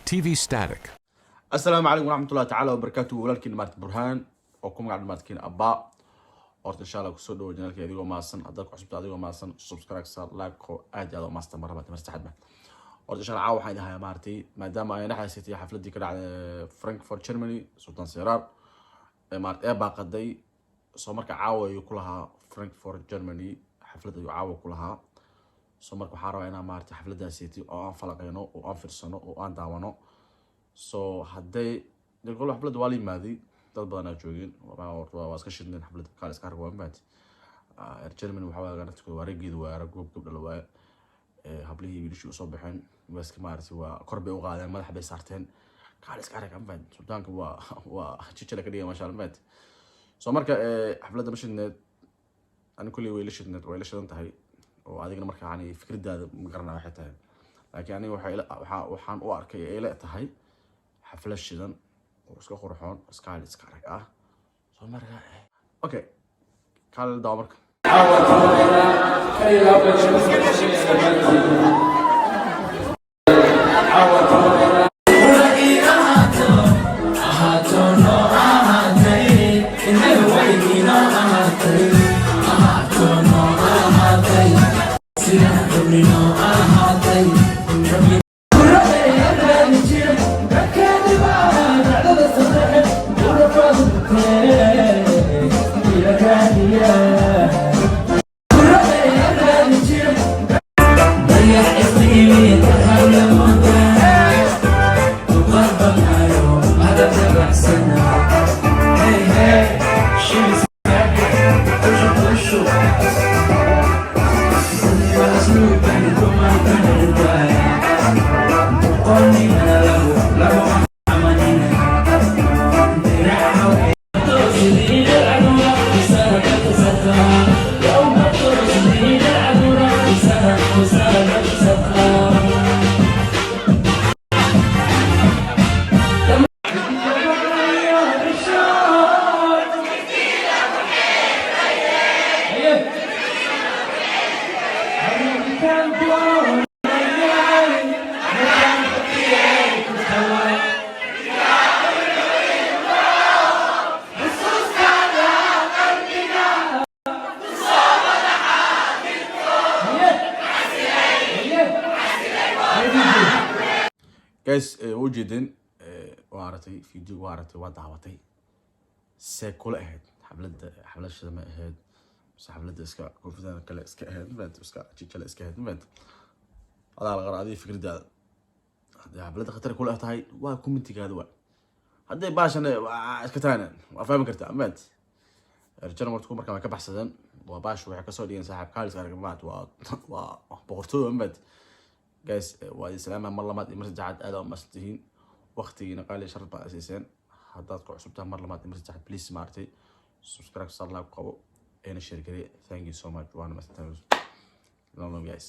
TV static. Asalaamu calaykum waraxmatullahi tacaala wabarakaatu. Walaalkiin maarta Burhaan oo ku magac dhamaadkiin Abbaa. Horta insha Allah kusoo dhawo channelka adigoo mahadsan. Haddaad ku cusubta, adigoo mahadsan, subscribe saar, like ko aad iyo aad u mahadsan. Mar labaad, mar saddexaad ba horta insha Allah caawa waxaan idin hayaa maaragtay, maadaama ay dhexdaysatay xafladii ka dhacday Frankfurt, Germany, Sultan Seraar ee maarata ee baaqaday. Soo marka caawa ayuu ku lahaa Frankfurt, Germany, xaflad ayuu caawa ku lahaa. So marka waxaan rabaa inaan maarata xafladaasiti oo aan falaqeyno oo aan fiirsano oo aan daawano. So hadday de kol xafladda waa la yimaaday, dad badanaa joogeen, waa iska shidneen xafladda. Kaal iska arag waa mafahanti. Germany waxaa waaye naftikooda waa raggeeda, waa rag goob gabdha la waaye. Hablihii wiilashii usoo baxeen, waa iska maaragtay, waa kor bay u qaadeen, madax bay saarteen. Kaal iska arag, mafahanti. Sultaanka waa jijala ka dhigay, masha Allah, mafahanti. So marka xafladda ma shidneed? Ani kulley way la shidneed, way la shidan tahay. Oo adigana marka yani fikradaada ma garanaya waxay tahay, laakiin aniga waxay ila waxaan u arkay ay ila tahay xaflad shidan oo iska qurxoon, iskaal iska arag ah. So marka okay, kaal daawo marka. Guys, waa ujeedeen, waa aragtay video, waa aragtay, waa daawatay. See kula ahayd xafladda? Xaflad shida ma ahayd mise xafladda iska koonfurtada kale iska ahayd, mafahant, iska jijale iska ahayd, mafahant? Adaa la qara adiga fikradaada. Haddii xafladda khatar kula tahay, waa commentigaada. Waa hadday baashan waa iska tahayna, waa fahmi kartaa, mafahant. Jarmalku markaa way ka baxsadeen, waa baash waxay kasoo dhigeen saaxiib kaalis arag, mafahant, waa boqortooy, mafahant. Guys, waa idin salaama mar labaad iyo mar saddexaad. Aad aa umahadsan tihiin, waqtigiina qaali sharaf baa siiseen. Haddaad ku cusub tahay, mar labaad iyo mar saddexaad, please maaragtay subscribe saar, like qabo, eena share garee. Thank you so much, waana mahadsantahay. Love guys.